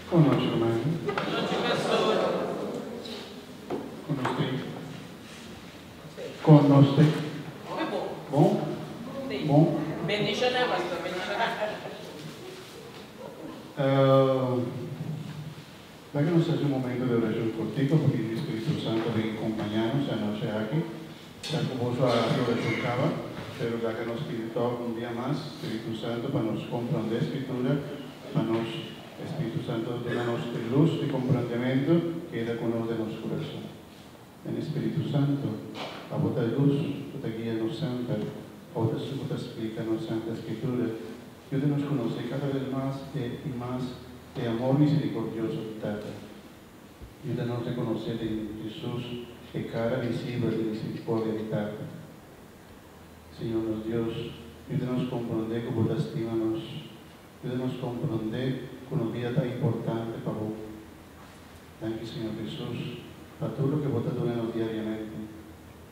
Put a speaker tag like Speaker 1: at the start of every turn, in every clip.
Speaker 1: Bon nochi, ruman.
Speaker 2: Nochi, pastor.
Speaker 1: Kon nos ta? Kon nos ta?
Speaker 2: Hopi bon.
Speaker 1: Bon? Bon?
Speaker 2: Bendishoná, pastor, bendishoná.
Speaker 1: Laga nos hasi un momento di orashon kortiko pa pidi Spiritu Santu bin kompañá nos e anochi aki. Sa ku boso a hasi orashon kaba, pero laga nos pidi tòg un dia mas Spiritu Santu pa nos komprondé Skritura, pa nos Spiritu Santu duna nos e lus di komprondementu keda ku nos den nos kurason. Den Spiritu Santu, abo ta e lus ku ta guia nos semper, abo ta esun ku ta splika nos Santa Skritura. Yuda nos konosé kada bes mas e i mas e amor miserikordioso di Tata. Yuda nos rekonosé den Hesus e kara visibel di miserikordia di Tata. Señor nos Dios, yuda nos komprondé ku Bo ta stima nos. Yuda nos komprondé ku nos bida ta importante pa Bo. Danki Señor Hesus pa tur loke Bo ta duna nos diariamente.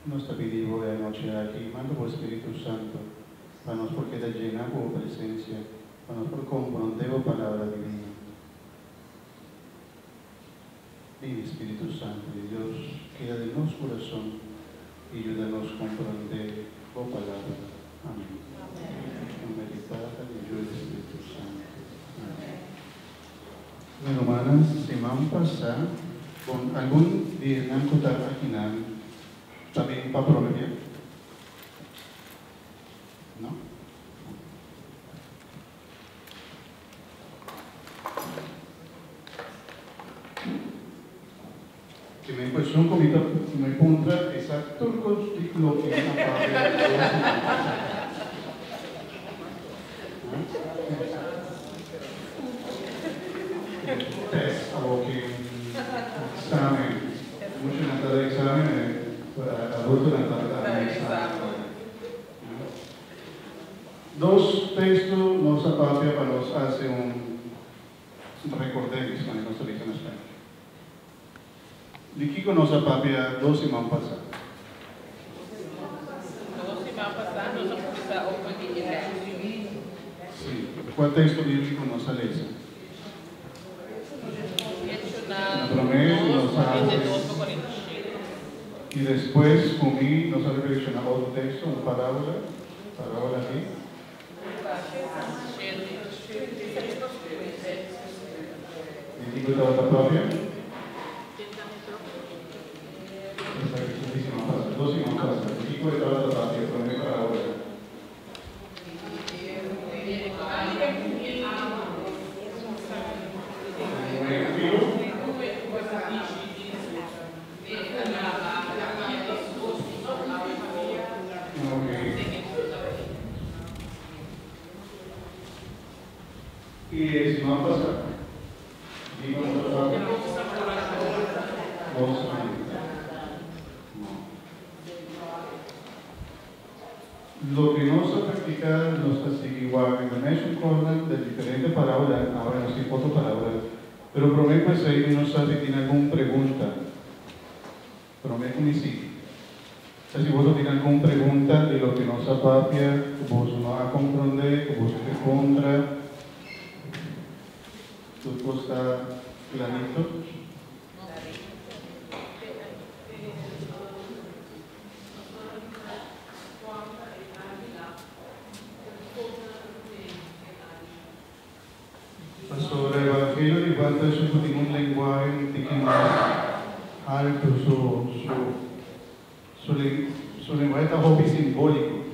Speaker 1: Nos ta pidi Bo e anochi aki, manda Bo Spiritu Santo pa nos por keda llená ku bo presensia, pa nos por komprondé bo Palabra divino. Bini, Spiritu Santu di Dios, keda den nos kurason i yuda nos komprondé bo Palabra. Amén. Nomber di Tata, di Yu i di Spiritu Santu. Amén. Mi rumannan, siman pasá, bon, algun di esnan ku ta akinan ta bin pa prome bia? No? Ki mi impresion ku mi ta mi puntra e sa tur kos di loke a papia dos siman pasá. Test awor ki examen. Muchanan ta den examen e adultonan ta den examen. Dos teksto nos a papia pa nos hasi un recordéis, manera nos ta bisa na spañó. Di kiko nos a papia dos siman pasá?
Speaker 2: Dos siman pasá nos a kuminsá over di elekshon.
Speaker 1: Sí. Kua teksto bíbliko nos a lesa?
Speaker 2: Echonan
Speaker 1: Na promé
Speaker 2: dos,
Speaker 1: nos a
Speaker 2: 42 pa 47.
Speaker 1: I despues ku mi nos a reflekshoná otro teksto, un parábola, parábola di.
Speaker 2: Lucas 7.
Speaker 1: Di kiko tabata papia? Esaki ta di siman pasa, dos siman pasa. Di kiko e tabata papia e promé parábola? I e siman pasá, di kiko nos a papia? Bon Samaritano. Loke nos a practica, nos ta sigui wak e mesun cosnan den diferente parabolanan, awe nos tin otro parabolanan, pero prome cu esey mi no sa si tin algun pregunta, prome cu mi sigui. Sa si boso tin algun pregunta di loke nos a papia cu boso no a compronde, cu boso ke contra, tur cos ta clarito. Pasobra Evangelio di Juan ta esun ku tin un lenguahe un tiki mas haltu, su su su su lenguahe ta hopi simbóliko.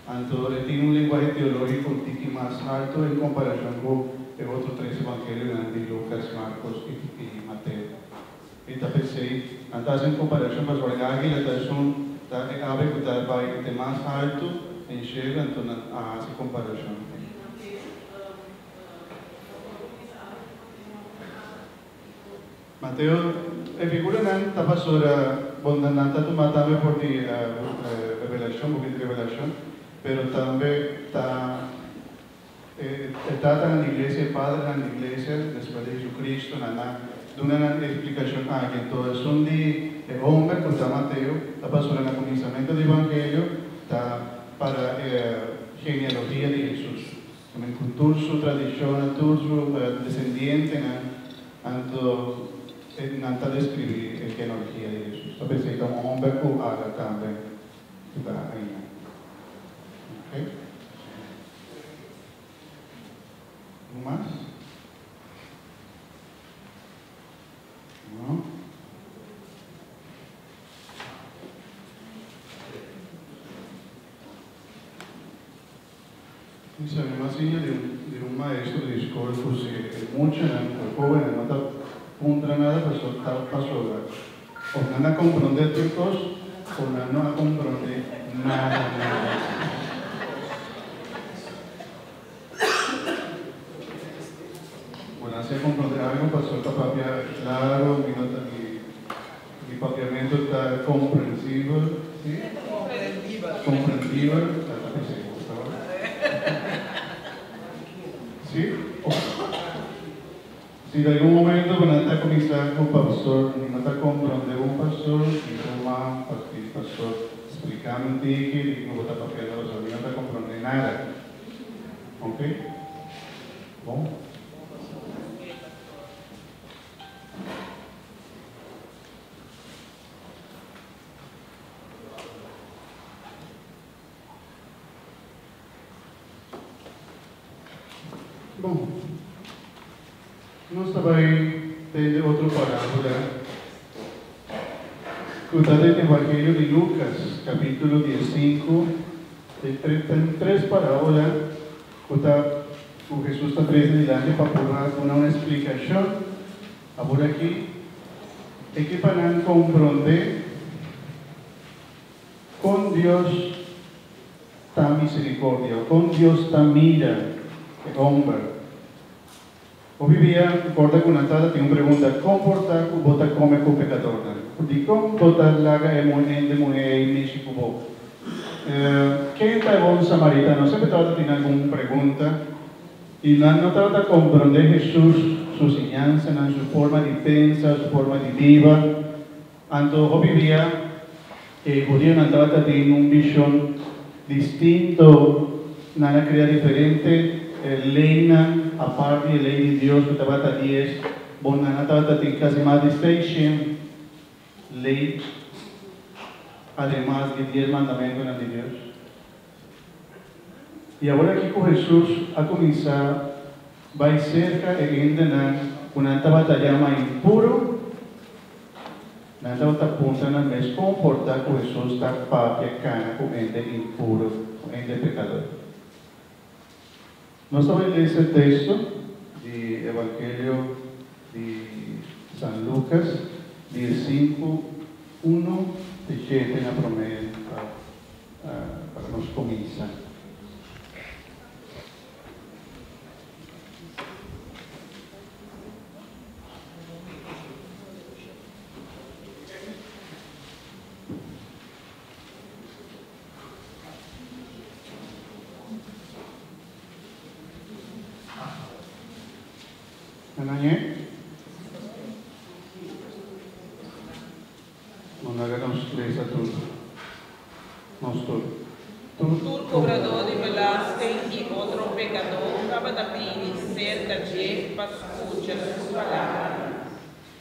Speaker 1: Anto e tin un lenguahe teológiko un tiki mas haltu en komparashon ku e otro tres evangelionan di Lukas, Markos i i Mateo. Mi ta pens'ei, nan ta hasi un komparashon pasobra e águila ta esun ta e ave ku ta bai te mas haltu den shelu, anto nan a hasi komparashon ei. Mateo, e figuranan ta pasobra bon nan ta tuma tambe for di Revelashon, buki di Revelashon, pero tambe ta E tatanan di iglesia, e padrenan di iglesia, despues di Jesucristo, nan a duna nan e explikashon aki. Anto esun di e homber ku ta Mateo ta pasura na kuminsamentu di evangelio ta para e genealogia di Jesus. Ku tur su tradishonnan, tur su desendientenan. Anto nan ta deskribí e genealogia di Hesus. Ta p'esei ta un hòmber ku ala tambe ku ta einan. Ok. Un mas? No? Mi sabi mas siña di un di un maestro di skol ku si e muchanan ku e hobennan no ta puntra nada paso ta pasobra of nan a komprondé tur kos o nan no a komprondé nada nada. Bo nan si a komprondé algu paso ta papia klaro mi no ta mi Mi papiamentu ta komprensibel, si? Komprendibel. Ta ta p'esei bo ta wak. Si? Si na algun momento bo nan ta kuminsá ku pastor, mi no ta komprondé un pastor, mi tuma pa pidi pastor spliká mi un tiki di kiko bo ta papiando pasobra mi no ta komprondé nada. Oke? Bon. Bon, nos ta bai tende otro parábola ku ta den Evangelio di Lukas, kapítulo diesinku. Ten tres parábola ku ta ku Hesus ta trese dilanti pa por a duna un esplikashon. Awor aki e ke pa nan komprondé kon Dios ta miserikordia o kon Dios ta mira e homber. Hopi bia korda ku nan tata tin un pregunta, Kon por ta ku bo ta kome ku pekadornan? Dikon bo ta laga e hende muhé ei mishi ku bo? Ken ta e bon samaritano? Semper tabata tin algun pregunta i nan no tabata komprondé Hesus su siñansanan, su forma di pensa, su forma di biba. Anto hopi bia e hudionan tabata tin un bishon distinto, nan a krea diferente leinan apart di e lei di Dios ku tabata dies, bon nan a tabata tin kasi mas di seishen lei ademas di dies mandamentunan di Dios. I awor aki ku Hesus a kuminsá bai serka e hendenan ku nan tabata yama impuru, nan tabata puntra nan mes kon por ta ku Hesus ta papia kana ku hende impuru, ku hende pekador. Nos ta bai lesa e teksto di Evangelio di San Lukas diesinku, unu te shete na promé pa pa nos kuminsá. Nan a ñe? No laga nos lesa tur. Nos tur. Tur.
Speaker 2: Tur kobradó di belasting i otro pekadó tabata bini serka dje pa skucha su palabra.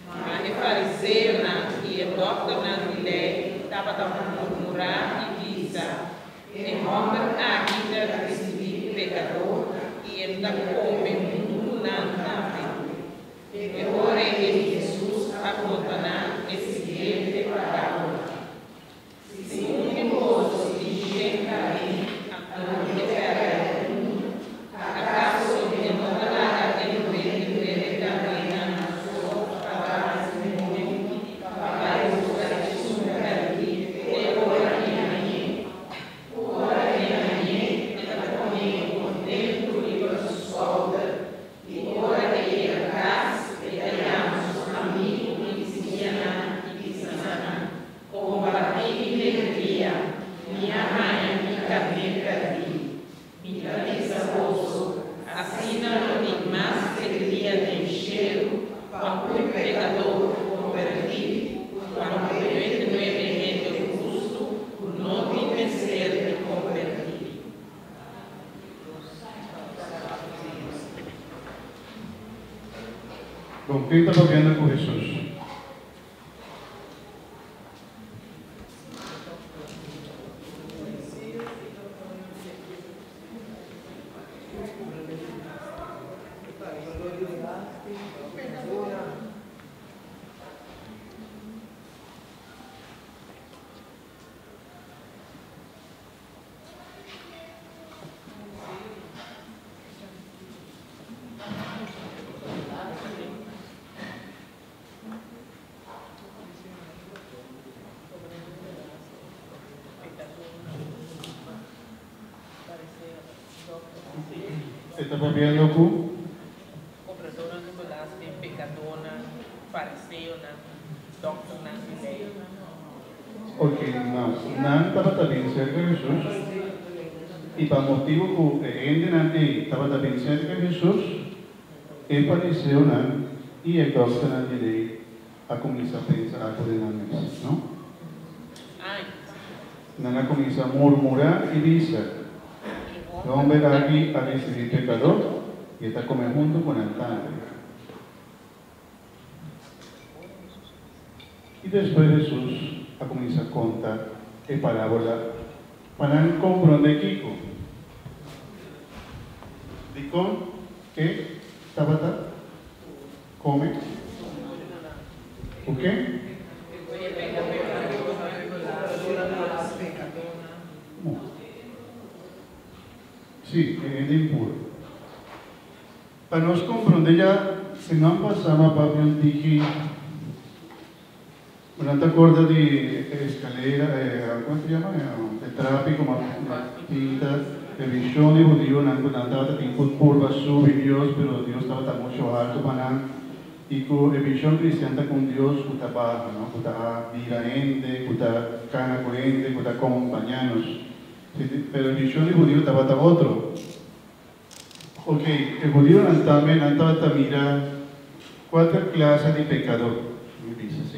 Speaker 2: Ma e fariseonan i e dòkternan di lei tabata murmurá i bisa, E hòmber aki ta risibí pekadó i e ta kome huntu ku nan tambe. E ora ei Hesus a konta nan e siguiente parábola. Si un di boso tin shen karné, anto e pèrdè un, akaso e no ta laga e 99 karnénan so pa tras di mondi pa bai buska esun pèrdí te ora e hañ'é? Ora e hañ'é, e ta pon'é kontentu riba su skouder, i ora e yega kas, e ta yama su amigu i bisiñanan i bisa nan, Kompartí mi legria, mi a haña mi karné pèrdí. Mi ta bisa boso, asina lo tin mas legria den shelu pa un pekadó kombertí ku pa 99 hende hustu ku no tin mester di kombertí.
Speaker 1: Bon, ken ta papiando ku Hesus? E ta papiando ku?
Speaker 2: Kobradónan di belasting, pekadónan, fariseonan, dòkternan di lei.
Speaker 1: Ok, nou, nan tabata bin serka Hesus, i pa motibu ku e hendenan ei tabata bin serka Hesus, e fariseonan i e dòkternan di lei a kuminsá pensa algu den nan mes, no? Nan a kuminsá murmurá i bisa, E hòmber aki a risibí pekadó i e ta kome huntu ku nan tambe. I despues Hesus a kuminsá konta e parábola pa nan komprondé kiko, dikon e tabata kome ku ken. Sí, e hende impuro. Pa nos komprondé ya siman pasá m'a papia un tiki, bo nan ta korda di e eskalera, e komo se yama, e trapi ku m'a pinta, e vishon di hudionan ku nan tabata tin ku purba subi Dios pero Dios tabata mucho alto pa nan i ku e vishon kristian ta ku un Dios ku ta baha, no, ku ta mira hende, ku ta kana ku hende, ku ta kompañá nos. Pero e vishon di hudio tabata otro. Ok, e hudionan tambe nan tabata mira kuater klase di pekadó, mi bisa así.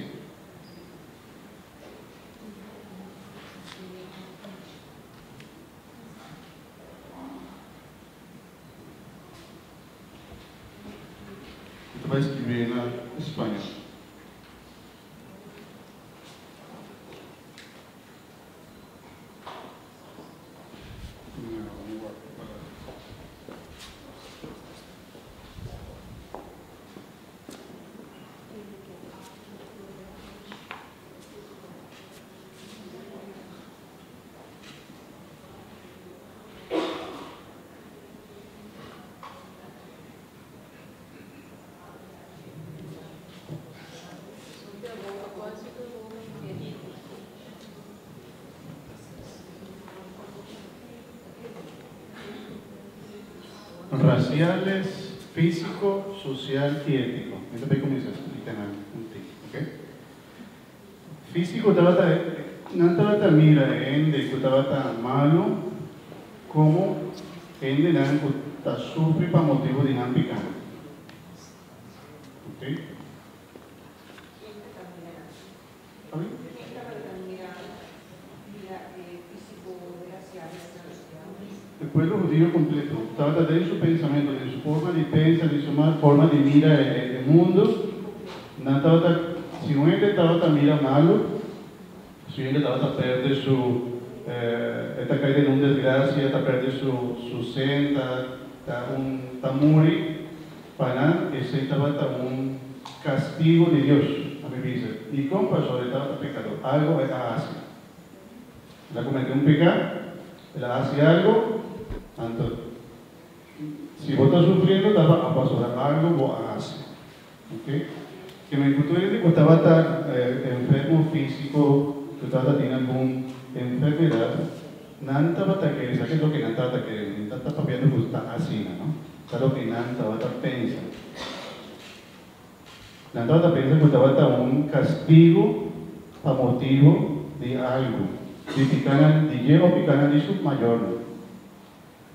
Speaker 1: Mi ta bai skirbié na spañó. Raciales, físico, social y ético. Mi ta bay cuminsa explica nan un tiki, ok? Físico tabata, nan tabata mira hende cu tabata malo como hendenan cu ta sufri pa motibo di nan picanan. Ok? E pueblo hudio completo tabata den su pensamento, den su forma di pensa, den su forma di mira e mundo, nan tabata, si un hende tabata mira malo, si un hende tabata perde su, e ta cay den un desgracia, e ta perde su su cen, ta ta un ta muri, Pa nan esei tabata un castigo di Dios. A mi bisa, Dicon pasobra e tabata pecador? Algo el a haci. El a comete un peca, el a haci algo, anto si bo ta sufriendo ta pa pasobra algo bo a haci. Ok? Ke men cu tur hende cu tabata enfermo fisico, cu tabata tin algun enfermedad, nan tabata kere, esaki es loke nan tabata kere, mi ta papiando cu ta asina, no? Ta loke nan tabata pensa. Nan tabata pensa ku tabata un kastigu pa motibu di algu, di pikanan di dje òf pikanan di su mayornan.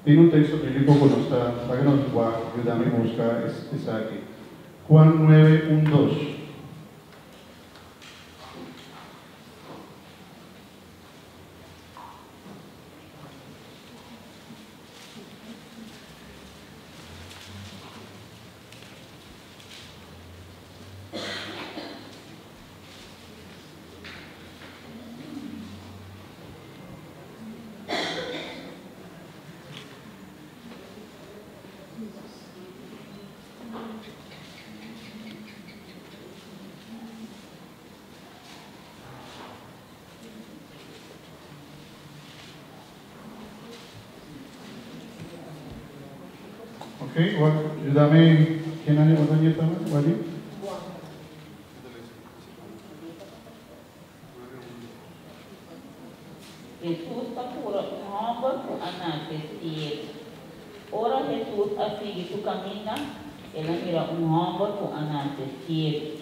Speaker 1: Tin un teksto bíbliko ku nos ta laga nos wak yuda mi buska esaki, Juan nuebe un dos. Ok, yudami, ken a levanta man? Wadi?
Speaker 3: Hesus ta kura un hòmber ku a nase siegu. Ora Hesus a sigui su kaminda, el a mira un hòmber ku a nase siegu.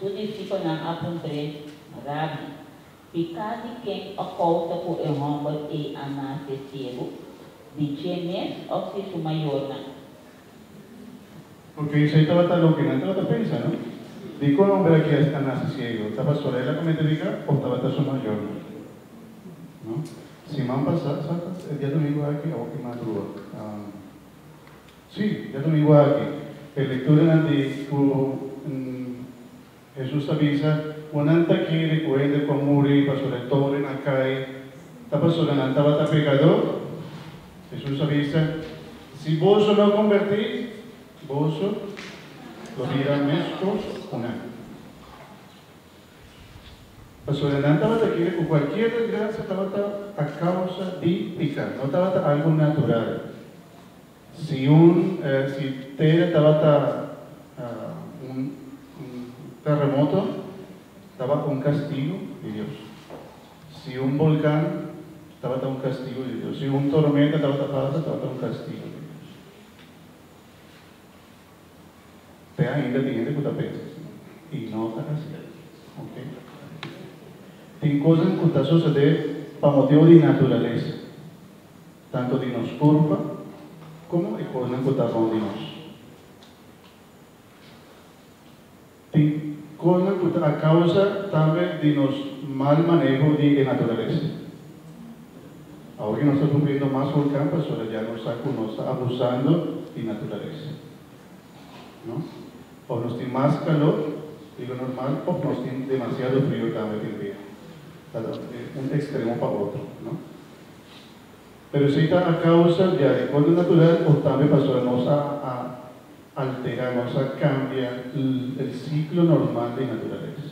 Speaker 3: Su disipelnan a puntr'é, Rabi, piká di ken a kousa ku e hòmber ei a nase siegu? Di dje mes òf di su mayornan?
Speaker 1: Ok, esei tabata loke nan tabata pensa, no? Dikon e hòmber aki a nase siegu? Tabata solo el a komete piká òf tabata su mayornan? No? Siman pasá, sa ta djadumingu aki òf ki madrua? Sí, djadumingu aki. E lekturanan di ku Hesus ta bisa ku nan ta kere ku hende ku a muri pasobra e toren a kai ta pasobra nan tabata pekadó. Hesus a bisa, Si boso no kombertí, boso lo bira meskos ku nan. Pasobra nan tabata kere ku kualkier desgrasia tabata a kausa di piká, no tabata algu natural. Si un si tera tabata un terremoto, tabata un castigo di Dios. Si un volcan, tabata un castigo di Dios. Si un tormenta tabata pasa, tabata un castigo di Dios. Te ainda tin hende cu ta pensa asina, y no ta asina. Ok? Tin cosnan cu ta sucede pa motibo di naturalesa. Tanto di nos kurpa komo e kosnan ku ta rònt di nos. Tin kosnan ku ta a kousa tambe di nos mal maneho di e naturalesa. Awor ku nos ta sufriendo mas volkan pasobra ya nos sa ku nos ta abusando di naturalesa. No? Òf nos tin mas kalor di lo normal òf nos tin demasiado frio tambe tin bia. Ta un ekstremo pa otro. No? Pero esei ta a causa di adecuado natural o tambe pasobra nos a a altera, nos a cambia el ciclo normal di naturalesa.